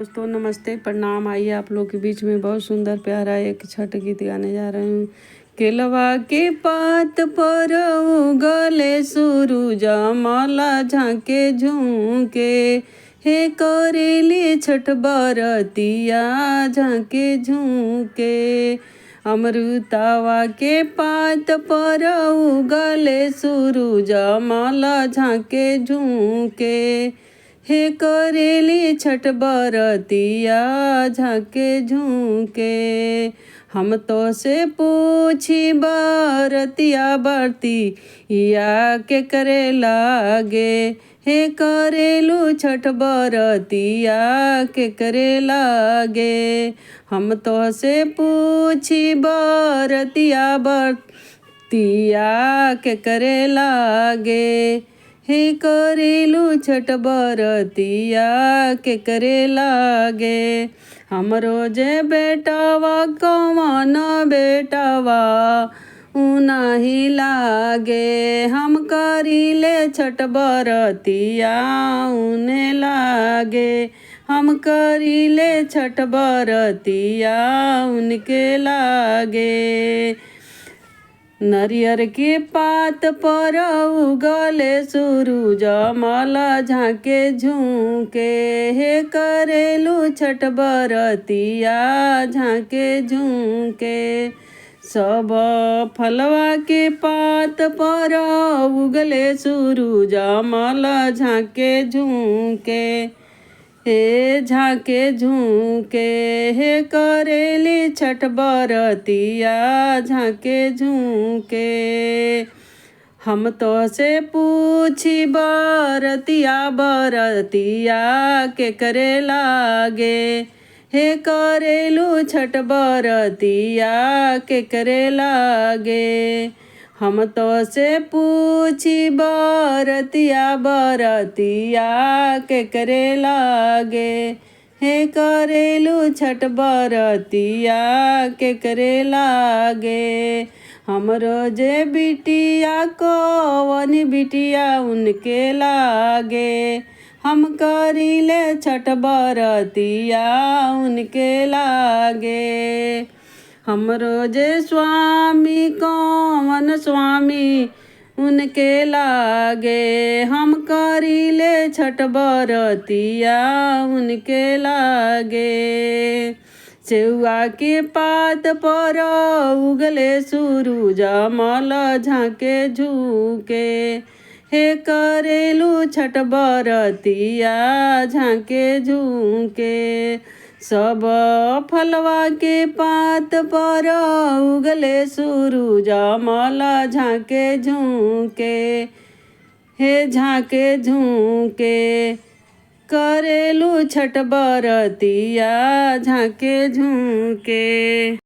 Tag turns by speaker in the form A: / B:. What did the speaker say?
A: दोस्तों नमस्ते, प्रणाम। आइए आप लोग के बीच में बहुत सुंदर प्यारा एक छठ गीत गाने जा रहे हूँ। केलवा के पात पर उगले सूरज माला झांके झूके, हे करेली छठ बरतिया झांके झूके। अमृतावा के पात पर उगले सूरज माला झांके झूके, हे करेली छठ बरतिया झांके झूके। हम तो से पूछी बरतिया बरती या के करे लागे, हे करेलू छठ बरतिया के करे लागे। हम तो से पूछी बरतिया बरतिया के करे लागे, हे करेलू छठ बरतिया के करे लागे। हमरो जे बेटावा कौन बेटावा उ नाही लागे, हम करीले छठ बरतिया उने लागे। हम करीले छठ बरतिया उनके लागे। नरियर के पात पर उगले सूरज माला झांके झूके, हे करेलू छठ बरतिया झांके झूके। सब फलवा के पात पर उगले सूरज माला झांके झूके, हे झांके झूके, हे करेली छठ बरतिया झांके झूके। हम तो से पूछी बरतिया बरतिया के करे लागे, हे करेलू छठ बरतिया के करे लागे। हम तो से पूछी बरतिया बरतिया के करे लागे, हे करेलू छठ बरतिया के करे लागे। हमरो जे बिटिया कौन बिटिया उनके लागे, हम करीले छठ बरतिया उनके लागे। हमरो जे स्वामी कौन स्वामी उनके लागे, हम करीले छठ बरतिया उनके लागे। सेउआ के पात पर उगले सूरज माला झांके झूके, हे करेलू छठ बरतिया झांके झूके। सब फलवा के पात पर उगले सूरज माला झांके झूके, हे झांके झूके। करेलू छठ बरतिया झांके झूके।